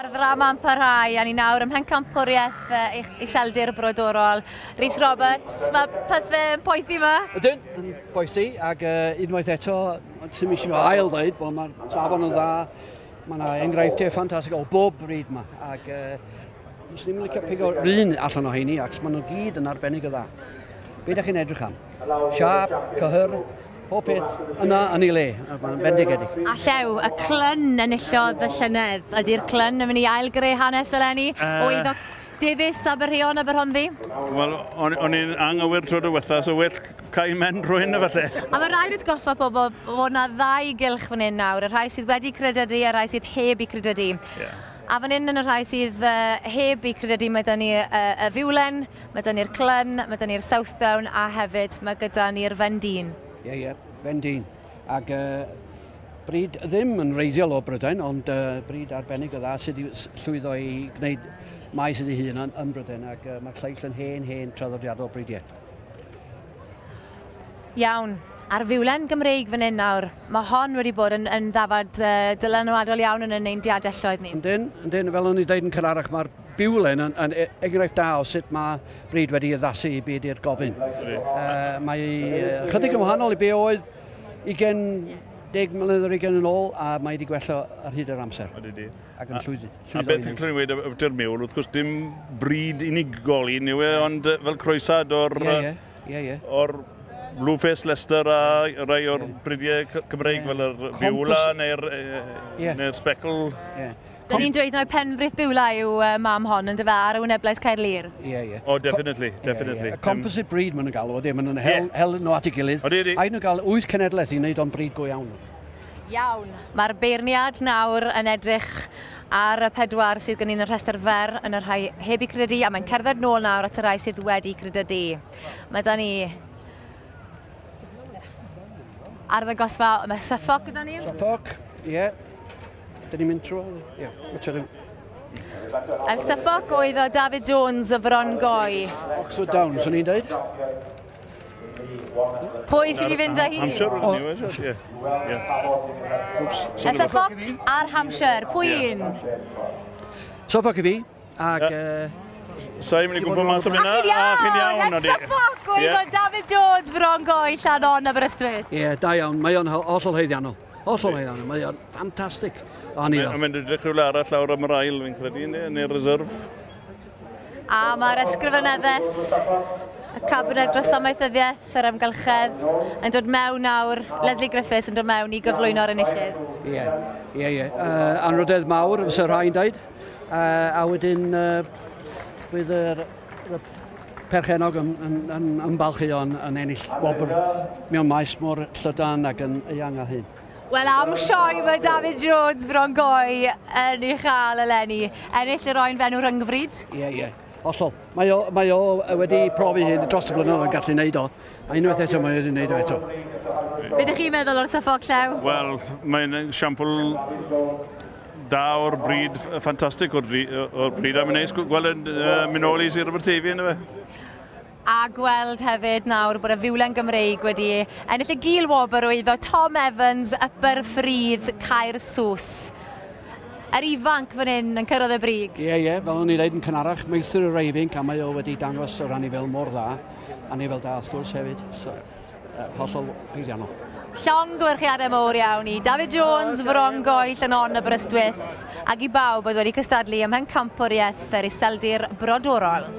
Mae'r ddrama'n parhau, a ni nawr ym Mhencampwriaeth Iseldir Brodorol. Rhys Roberts, mae pethau yn poethi yma? Ydyn, yn poethi, ac unwaith eto, sy'n eisiau ail dweud bod mae'r safon yn dda, mae yna enghreifftiau ffantastig o bob bryd yma, ac swn i'n licio pigo un allan o heini, ac maen nhw gyd yn arbennig o dda. Be ydych chi'n edrych am? Siâp, cyhyr, pob peth yna yn ei le, mae'n bendigedig. A Llew, y Clun enillodd y llynedd. Ydy'r Clun yn mynd i ailgreu hanes eleni o eiddo Davies, Aberheuon, Aberhonddu? Wel, o'n i'n anghywir tro diwetha, so well cael men rhywun efallai. A mae rhaid atgoffa pobl bod yna ddau gylch fan hyn nawr, y rhai sydd wedi credydu a'r rhai sydd heb eu credydu. A fan hyn yn y rhai sydd heb eu credydu, mae 'da ni y Fiwlen, mae 'da ni'r Clun, mae 'da ni'r Southdown a hefyd mae gyda ni'r Vendine. Ie, ie, Vendine. Ac bryd ddim yn wreiddiol o Brydain, ond bryd arbennig o dda sydd wedi llwyddo i gwneud maes iddi hun yn Brydain, ac mae'r lleill yn hen, hen traddodiadol bridiau. Iawn, a'r Fiwlen Gymreig fan hyn nawr, mae hon wedi bod yn ddafad dylanwadol iawn yn ein diadelloedd ni. Yndyn, yndyn, fel o'n i dweud yn cynharach, mae'r Biwlen yn enghraifft da o sut mae bryd wedi addasu i byd i'r gofyn. Mae chydig yn wahanol i be oedd 20 mlynedd ar 20 yn ôl, a mae wedi gwella ar hyd yr amser. Ydy di. Ac yn llwyddo. A beth sy'n clywed ydy'r miwl, wrth gwrs dim bryd unigolyn yw e, ond fel croesad o'r Ie, ie, ie, ie. o'r Blueface Leicester a rai o'r bridiau Cymreig fel yr Biwla neu'r neu Speckle. Ie. Da ni'n dweud mai Penfrith Biwla yw mam hon, yn dyfe, ar y wyneblais Caerlŷr. Ie, ie. Oh, definitely, definitely. Ie, ie. Composite breed maen nhw'n galw, ydy, maen nhw'n hel nhw at ei gilydd. Odi, odi. A nhw'n gael 8 cenedlaeth i wneud o'n bryd go iawn. Iawn. Mae'r beirniad nawr yn edrych ar y 4 sydd gen i'n y rhestr fer yn y rhai heb eu credydu, a mae'n cerdded nôl nawr at y rhai sydd wedi credydu. Mae da ni arddangosfa, mae Suffolk gyda ni. Suffolk, ie. Dyn ni'n mynd trwy, ie. Yeah. Yr Suffolk oedd o David Jones o Fron Goi. Oxford Downs, o'n i'n dweud. Pwy sy'n mynd i fynd â hi? Hampshire, o'n i, ie. Oops, Y Suffolk a'r Hampshire, pwy un? Suffolk i fi, ac... Sa'n mynd i gwmpo mas am hynna, a chi'n iawn. Y Suffolk oedd o David Jones, Fron Goi, Llanon, Aberystwyth. Ie, da iawn, mae o'n hollol haeddiannol. Hollol haeddiannol, mae o'n ffantastig. Mae'n mynd edrych rhywle arall lawr am yr ail, fi'n credu, neu'r reserve. A mae'r ysgrifenyddes, y Cabinet dros Amaethyddiaeth, yr Amgylchedd, yn dod mewn nawr, Lesley Griffiths yn dod mewn i gyflwyno'r enillydd. Ie, ie, ie. Anrhydedd mawr, fysa rhai'n dweud. A wedyn, bydd yr perchennog yn ymbalchio yn ennill wobr mewn maes mor llydan ac yn eang â hyn. Wel, am sioe mae David Jones Fron Goi yn ei chael eleni. Ennill yr oen fenw rhyngfryd? Ie, ie. Hollol. Mae o wedi profi hyn dros y blynyddoedd yn gallu wneud o. A unwaith eto mae o wedi wneud o eto. Be ydych chi'n meddwl o'r Suffolk, Llew? Wel, mae'n esiampl da o'r bryd, ffantastig o'r bryd, a mae'n neis gweld yn mynd nôl i Sir Aberteifi, ynddo fe? A gweld hefyd nawr bod y Fiwlen Gymreig wedi ennill y gil wobr o iddo Tom Evans, Upper Ffridd, Caersws. Yr ifanc fan hyn yn cyrraedd y brig. Ie, ie, fel o'n i dweud yn cynharach, meistr yr ifanc, a mae o wedi dangos yr anifel mor dda, anifel da wrth gwrs hefyd, so, hollol haeddiannol. Llongyfarchiadau mowr iawn i David Jones, Fron Goi, Llanon, Aberystwyth, ac i bawb oedd wedi cystadlu ym Mhencampwriaeth yr Iseldir Brodorol.